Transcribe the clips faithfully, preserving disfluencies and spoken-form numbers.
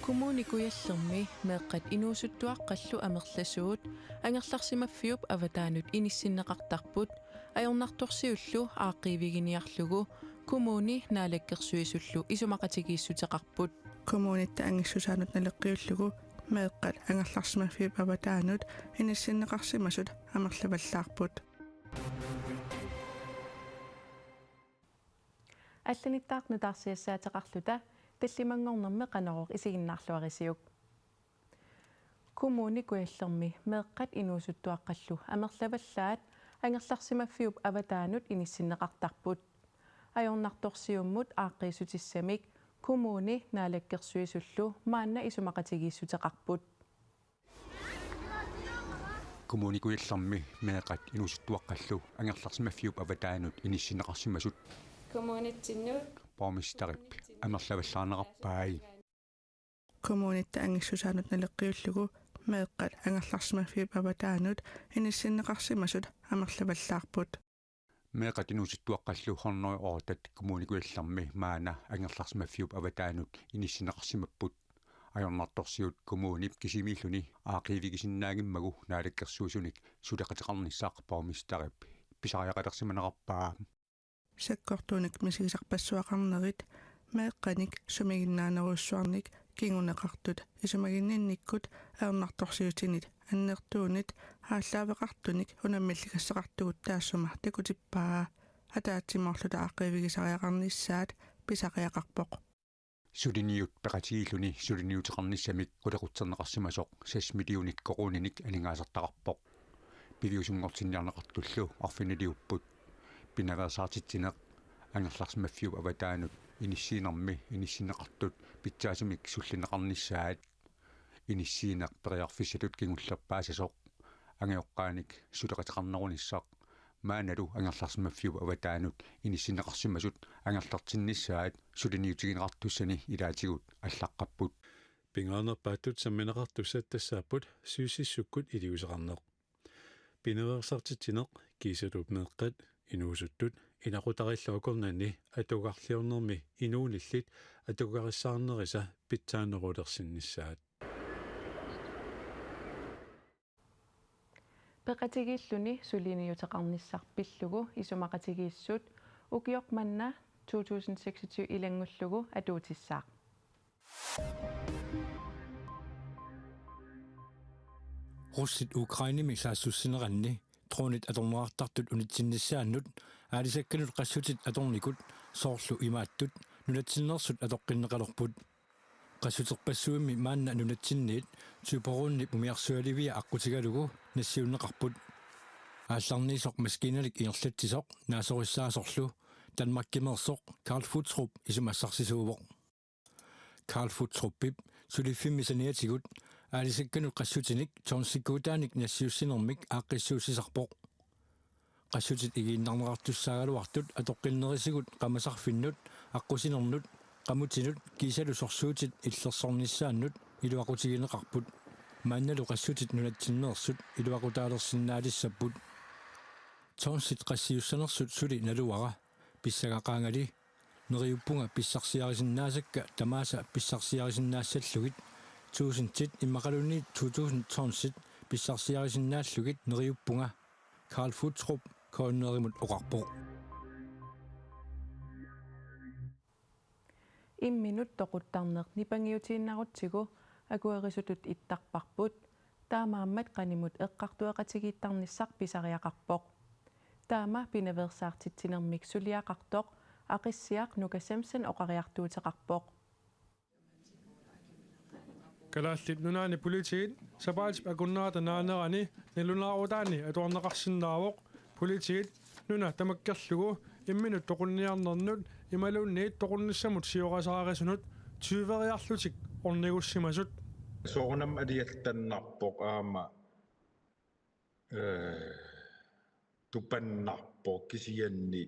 Kommune Kujallermi meeqqat inuusuttuaqqallu amerlasuut angerlarsimaffiup avataanut inissinneqartarput ajornartorsiullu aaqqiiviginiarlugu Kommune Naalakkersuisullu isumaqatigiissuteqarput. Kommunip angissusaanut naleqqiullugu meeqqat angerlarsimaffiup avataanut inissinneqarsimasut amerlavallaarput. Allanittaaq nutaarsiassaateqarluta tallimanngornermi Qanorooq isiginnaarluarisiuk. Kommune Kujallermi meeqqat inuusuttuaqqallu amerlavallaat angerlarsimaffiup avataanut inissinneqartarput. Ajornartorsiummut aaqqiissutissamik Kommune Naalakkersuisullu maanna isumaqatigiissuteqarput. Kommune Kujallermi meeqqat inuusuttuaqqallu angerlarsimaffiup avataanut inissinneqarsimasut Kommunitsinnut borgmesterip amerlavallaarneqarpai. Kommunip angissusaanut naleqqiullugu meeqqat angerlarsimaffiup avataanut inissinneqarsimasut amerlavallaarput. Meeqqat inuusuttuaqqallu hundrede og otte Kommune Kujallermi maanna angerlarsimaffiup avataanut inissinneqarsimapput. Ajornartorsiut kommunip kisimiilluni aaqqiivigisinnaanngimmagu naalakkersuisunik suleqateqarnissaq borgmesterip pisariaqalersimanerarpaa. Sakkortuunik misigisarpassuaqarnerit meeqqanik sumiginnaanerujussuarnik kinguneqartut isumaginninnikkut ajornartorsiutinit annertuunit aallaaveqartunik unammilligassaqartugut taassuma takutippaa. Ataatsimoorluta aaqqiivigisariaqarnissaat pisariaqarpoq. Suliniut peqatigiilluni suliniuteqarnissamik qulequtserneqarsimasoq seks millionit koruuninik aningaasartaqarpoq. Piviusunngortinniarneqartullu arfiniliupput. Pinaveersaartitsineq angerlarsimaffiup avataanut inissiinermi inissinneqartut pitsaasumik sullinneqarnissaat. Inissiineq periarfissatut kingullerpaasasoq. Angajoqqaanik suleqateqarnerunissaq. Maannalu angerlarsimaffiup avataanut inissinneqarsimasut angerlartinnissaat suliniutigineqartussani ilaatigut allaqqapput. Pingaarnerpaattut sammineqartussat tassaapput suisissukkut iliuuseqarneq. Pinaveersaartitsineq, kiisalu meeqqat, inuusuttut, ilaqutariillu akornanni atugarliornermi inuunillit atugarissaarnerisa pitsaanerulersinnissaat. Peqatigiilluni suliniuteqarnissaq pillugu isumaqatigiissut ukioq manna to tusind seksogtyve ilanngullugu atuutissaaq. Russit Ukrainemi saassussineranni dronit atorneqartartut unitsinnissaannut aalisakkanut qassutit atornikut soorlu imaattut nunatsinneersut atoqqinneqalerput. Qassuterpassuimmi maanna nunatsinniit Thyborønip umiarsualivia aqqutigalugu nassiunneqarput. Aallarniisoq maskiinalik ingerlatsisoq naasorissaasorlu Danmarkimeersoq Karl Futtrup isumassarsisuuvoq. Karl Futtrupip suliffimmi saniatigut aalisakkanut qassutinik tonsikkuutaanik nassiussinermik aaqqissuussisarpoq. Qassutit igiinnarneqartussaagaluartut atoqqinnerisigut qamasarfinnut, aqqusinernut, qamutinut kiisalu sorsuutit illersornissaannut iluaqutigineqarput. Maannalu qassutit nunatsinneersut iluaqutaalersinnaalissapput. Tonsit qassiussanersut suli naluara, pissangaqaangali. Neriuppunga pissarsiarisinnaasakka tamaasa pissarsiarisinnaassallugit, tuusintit immaqaluunniit to tusind tonsit pissarsiarisinnaallugit neriuppunga, Karl Futtrup K N R-imut oqarpoq. Imminut toquttarneq nipangiutiinnarutsigu akuerisutut ittarparput, taamaammat qanimut eqqartueqatigiittarnissaq pisariaqarpoq. Taama pinaveersaartitsinermik suliaqartoq Aqissiaq Nuka Semsen oqariartuuteqarpoq. Kalaallit Nunaanni politiit sapaatip akunnerata naanerani nalunaarutaanni atuarneqarsinnaavoq. Politiit nuna tamakkerlugu imminut toqunniarnernut imaluunniit toqunnissamut siorasaarisunut tyveriarlutik ornigussimasut. Soorunami aliattannarpoq aamma, ee, tupannarpoq kisianni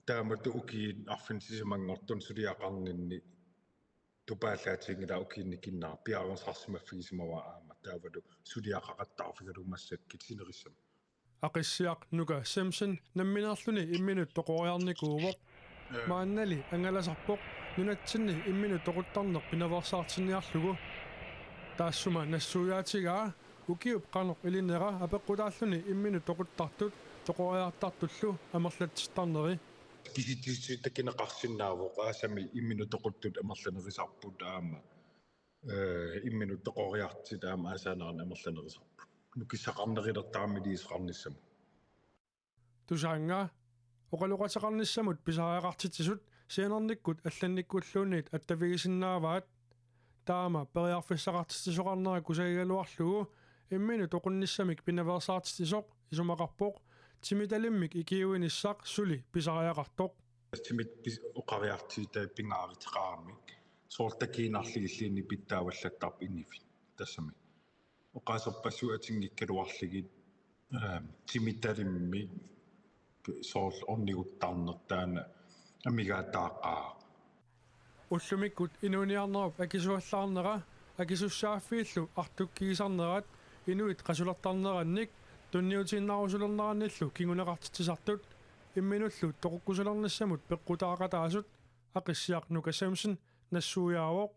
taamatut ukiut arfineq-sisamanngortut suliaqarninni tupaallaatiginngilara, ukiinnikinnaaq piareersarsimaffigisimavara aamma taavalu suliaqaqattaarfigalugu massakkut sinerissami. Aqissiaq Nuka Semsen nammineerluni imminut toqoriarnikuuvoq. Maannali angalasarpoq Nunatsinni imminut toquttarneq pinaveersaartinniarlugu. Taassuma nassuiaatigaa ukiup qanoq ilinera apeqqutaalluni imminut toquttartut toqoriartartullu amerlatsittarneri. Kisitsisit takuneqarsinnaavoq, aasami imminut toquttut amerlanerisarput aamma, eh, imminut toqoriartut aamma aasaanerani amerlanerisarput. Nukissaqarnerulertarami iliuuseqarnissamut. Tusaannga oqaloqateqarnissamut pisariaqartitsisut sianernikkut allannikkulluunniit attavigisinnaavaat. Taama periarfissaqartitsisoqarnera kusagigaluarlugu imminut toqunnissamik pinaveersaartitsisoq isumaqarpoq timitalimmik ikiuinissaq suli pisariaqartoq. Timit pis-, oqariartuutai pingaaruteqaramik. Soorlu takuinnarlugilluunniit pitsaavallattarput inivit. Tassami oqaaserpassuit atunngikkaluarlugit, eh, timitalimmik soorlu orniguttarneq taanna amigaataaqaaq. Ullumikkut inuuniarnerup akisuallaarnera akisussaaffiillu artukkigisarnerat inuit qasulertarnerannik tunniutiinnarusulernerannillu kinguneqartitsisartut imminullu toqukkusulernissamut peqqutaaqataasut Aqissiaq Nuka Simonsen nassuiaavoq.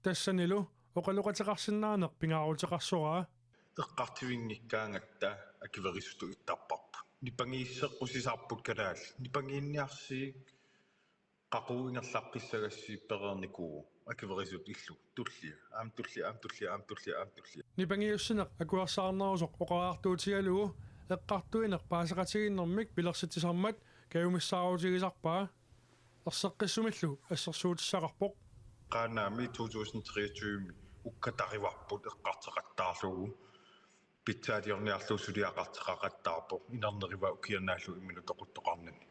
Tassanilu oqaloqateqarsinnaaneq pingaaruteqarsoraa. Eqqartuinngikkaangatta akuerisutut ittarparput. Nipangiisseqqusisarput kalaallit. Nipangiinniarsigik qaqugu ingerlaqqissagassi pereernikuuvoq. Akuerisut illu. Tullia. Aamma tullia, aamma tullia, aamma tullia, aamma tullia. Nipangiussineq akuersaarnerusoq oqariartuutigalugu eqqartuineq paaseqatigiinnermik pilersitsisarmat kajumissaarutigisarpaa. Erseqqissumillu assersuutissaqarpoq. Qaanaami to tusind treogtyve ukkatarivarput eqqartoqattaarlugu. Pitsaaliorniarlugu suliaqartoqaqattaarpoq. Inerneruva ukiornaallu imminut toquttoqarnani.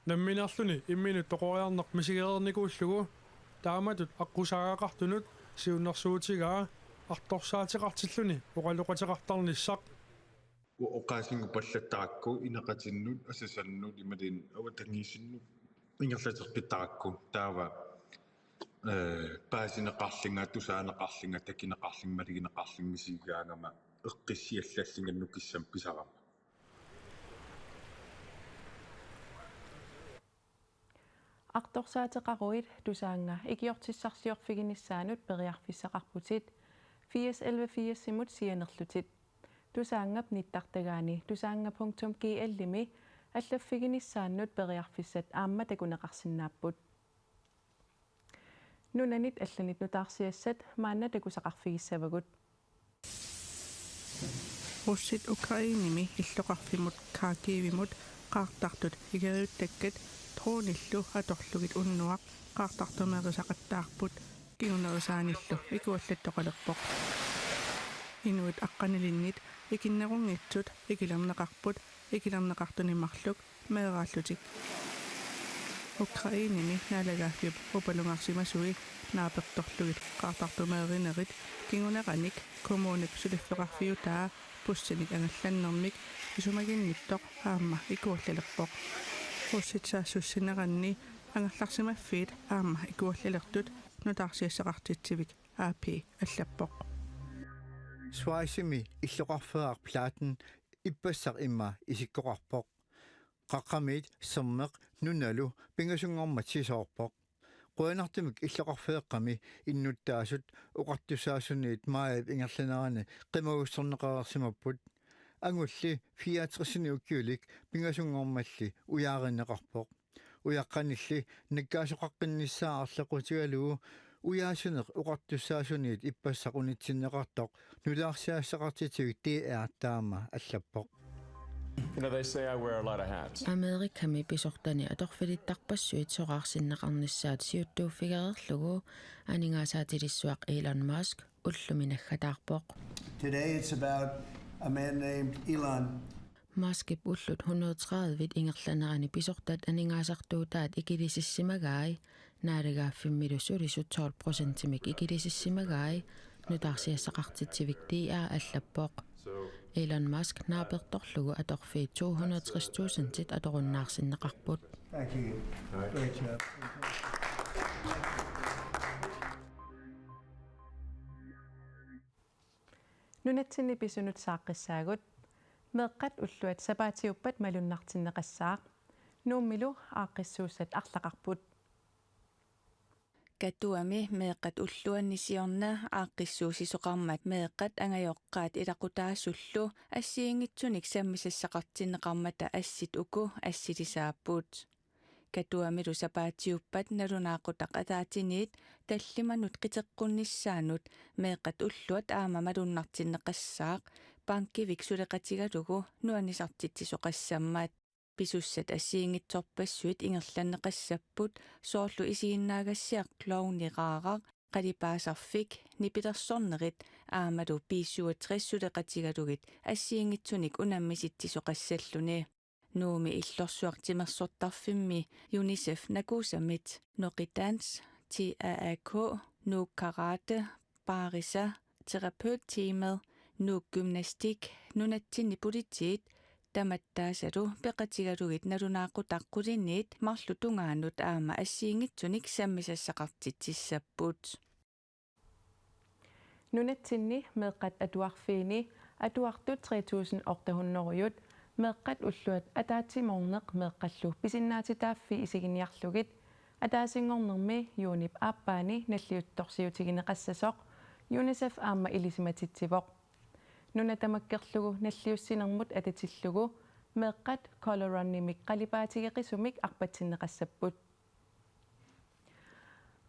Nammineerluni imminut toqoriarneq misigereernikuullugu taamatut aqqusaagaqartunut siunnersuutigaa artorsaateqartilluni oqaloqateqartarnissaq. U-, oqaasinngorpallattarakku ineqatinnut, asasannut, imaluunniit avatangiisinnut ingerlateqqittarakku taava, eh, paasineqarlunga, tusaaneqarlunga, takuneqarlunga, malugineqarlunga misigigaangama eqqissiallallunga nukissamik pisarama. Artorsaateqaruit Tusaannga ikiortissarsiorfiginissaanut periarfissaqarputit, firs elleve firsimut sianerlutit. Tusaanngap nittartagaani tusaannga punktum G L-imi allaffiginissaannut periarfissat aamma takuneqarsinnaapput. Nunanit allanit nutaarsiassat maanna takusaqarfigissavagut. Russit Ukrainemi illoqarfimmut Kharkivimut qaartartut igeriuttakkat dronillu atorlugit unnuaq qaartartumeerisaqattaarput, kingunerisaanillu ikuallattoqalerpoq. Inuit aqqanilinnik ikinnerunngitsut ikilerneqarput, ikilerneqartuni marluk meeraallutik. Ukrainemi naalagaaffiup upalungaarsimasui naapertorlugit qaartartumeerinerit kinguneranik kommunip suliffeqarfiutaa bussinik angallannermik isumaginnittoq aamma ikuallalerpoq. Russit saassussineranni angerlarsimaffiit aamma ikuallalertut nutaarsiassaqartitsivik A P allappoq. Schweizimi illoqarfeeraq Platten ippassaq immaqa isikkoqarpoq. Qaqqamiit sermeq nunalu pingasunngormat sisoorpoq. Qujanartumik illoqarfeeqqami innuttaasut oqartussaasuniit maajip ingerlanerani qimagussorneqareersimapput. Angulli fireogtresinik ukiulik pingasunngormalli ujaarineqarpoq. Ujaqqanilli nakkaasoqaqqinnissaa arlaqutigalugu ujaasineq oqartussaasuniit ippassaq unitsinneqartoq nutaarsiassaqartitsivik D R taama allappoq. You know, they say I wear a lot of hats. Amerikami pisortani atorfilittarpassuit soraarsinneqarnissaat siuttuuffigereerlugu aningaasaatilissuaq Elon Musk ullumi naggataarpoq. Today it's about a man named Elon. Muskip ullut hundrede tredive ingerlanerani pisortat aningaasartuutaat ikilisissimagaat, naalagaaffimmilu sulisut tolv procentimik ikilisissimagaat, nutaarsiassaqartitsivik D R allappoq. Elon Musk naapertorlugu atorfiit to hundrede tres tusindit atorunnaarsinneqarput. Thank you. Great job. Nunatsinni pisunut saaqqissaagut. Meeqqat ulluat sapaatiuppat malunnartinneqassaaq. Nuummilu aaqqissuussat arlaqarput. Katuami meeqqat ulluanni siorna aaqqissuussisoqarmat meeqqat angajoqqaat ilaqutaasullu assigiinngitsunik sammisassaqartinneqarmata assit uku assilisaapput. Katuamilu sapaatiuppat nalunaaqutaq ataatsiniit tallimanut qiteqqunnissaanut meeqqat ulluat aamma malunnartinneqassaaq, bankivik suleqatigalugu nuannisartitsisoqassammat. Pisussat assigiinngitsorpassuit ingerlanneqassapput, soorlu isiginnaagassiaq klovni Raaraq, qalipaasarfik, nipilersornerit aammalu B syvogtres suleqatigalugit assigiinngitsunik unammisitsisoqassalluni. Nuummi illorsuaq timersortarfimmi UNICEF-nakuusamit Noqi Dans, T A A K, Nuuk Karate, Paarisa, Terapeutteamet, Nuuk Gymnastik, nunatsinni politiit tamattaasalu peqatigalugit nalunaaqutaq quliniit marluk tungaanut aamma assigiinngitsunik sammisassaqartitsissapput. Nunatsinni meeqqat atuarfiini atuartut tre tusind otte hundrede meeqqat ulluat ataatsimoorneq meeqqallu pisinnaatitaaffii isiginiarlugit ataasinngornermi juunip aappaani nalliuttorsiutigineqassasoq UNICEF aamma ilisimatitsivoq. Nuna tamakkerlugu nalliussinermut atatillugu meeqqat Color Runimik qalipaatigeqisumik arpatsinneqassapput.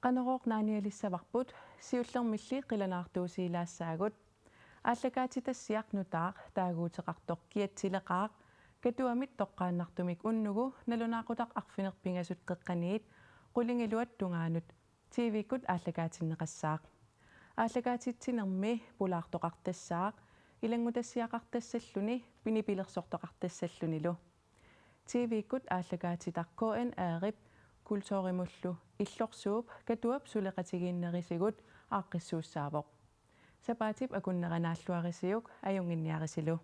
Qanorooq naanialissavarput, siullermilli qilanaartuusiilaassaagut. Aallakaatitassiaq nutaaq taaguuteqartoq Kiatsileqaaq Katuamit toqqaannartumik unnugu nalunaaqutaq arfineq-pingasut qeqqaniit qulingiluat tungaanut T V-kkut aallakaatinneqassaaq. Aallakaatitsinermi pulaartoqartassaaq, ilanngutassiaqartassalluni pinipilersortoqartassallunilu. T V-kkut aallakaatitaq K N R-ip Kulturimullu Illorsuup Katuap suleqatigiinnerisigut aaqqissuussaavoq. Sapaatip akunnera naalluarisiuk ajunnginniarisilu.